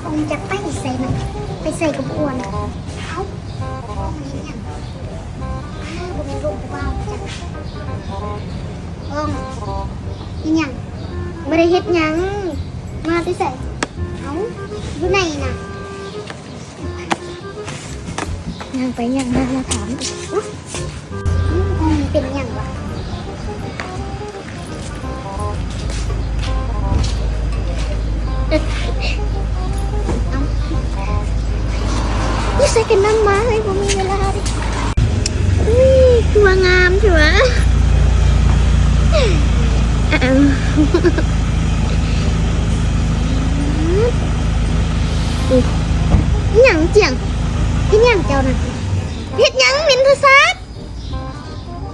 ອອງຈັກໄປໃສມັນ ໄປໃສກໍບໍ່ອ້ວນ. ເອົ້າ ອອງມັນເຮັດຫຍັງ? ອ້າວ ບໍ່ແມ່ນລູກຜູ້ບ່າວຈັກ. ອອງ ເຮັດຫຍັງ? ບໍ່ໄດ້ເຮັດຫຍັງ. ມາແຕ່ໃສ? ເອົ້າ ຢູ່ໃນນະ. ຍ່າງໄປຍ່າງມາ ມາຖາມອີກ. ອືມ ເປັນຫຍັງວະ? ຢູ່ໃສກັນນຳມາເຮີ້ຍ ບໍ່ມີເວລາເດ້. ອຸ້ຍ ຄືວ່າງາມແທ້ວະ. ອ້າວ ອີຫຍັງຈຽງ? ເຮັດຫຍັງເຈົ້ານະ? ເຮັດຫຍັງ? ຫຼິ້ນໂທລະສັບ.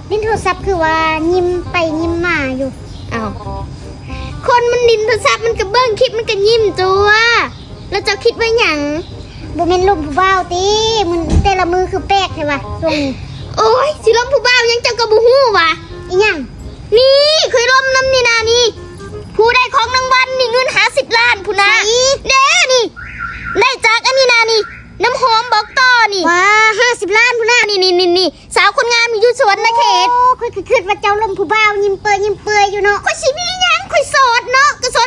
ຫຼິ້ນໂທລະສັບຄືວ່າຍິ້ມໄປຍິ້ມມາຢູ່. ອ້າວ ຄົນມັນຫຼິ້ນໂທລະສັບ ມັນກໍເບິ່ງຄລິບ ມັນກໍຍິ້ມຕົວະ. ແລ້ວເຈົ້າຄິດວ່າຫຍັງ? ບໍ່ແມ່ນລົມຜູ້ບ່າວຕິ? ມື້ ແຕ່ລະມື້ຄືແປກແທ້ວະຊ່ວງນີ້. ໂອ້ຍ ຊິລົມຜູ້ບ່າວຫຍັງ ເຈົ້າກໍບໍ່ຮູ້ຫວາ? ອີຫຍັງ? ນີ້ ຂ້ອຍລົມນຳນີ້ນານີ້ ຜູ້ໄດ້ຂອງລາງວັນນີ້ ເງິນຫ້າສິບລ້ານພຸ້ນນະ. ໃສ? ເດ້ນີ້ ໄດ້ຈາກອັນນີ້ນານີ້ ນ້ຳຫອມບອກຕໍ່ນີ້. ວ້າ ຫ້າສິບລ້ານພຸ້ນນະ. ນີ້ໆໆ ສາວຄົນງາມຢູ່ສະຫວັນນະເຂດ. ໂອ້ ຂ້ອຍຄືຄິດວ່າເຈົ້າລົມຜູ້ບ່າວຍິ້ມເປີຍຍິ້ມເປືອຍຢູ່ເນາະ. ຂ້ອຍຊິມີຫຍັງ ຂ້ອຍໂສດເນາະ. ກໍໂສ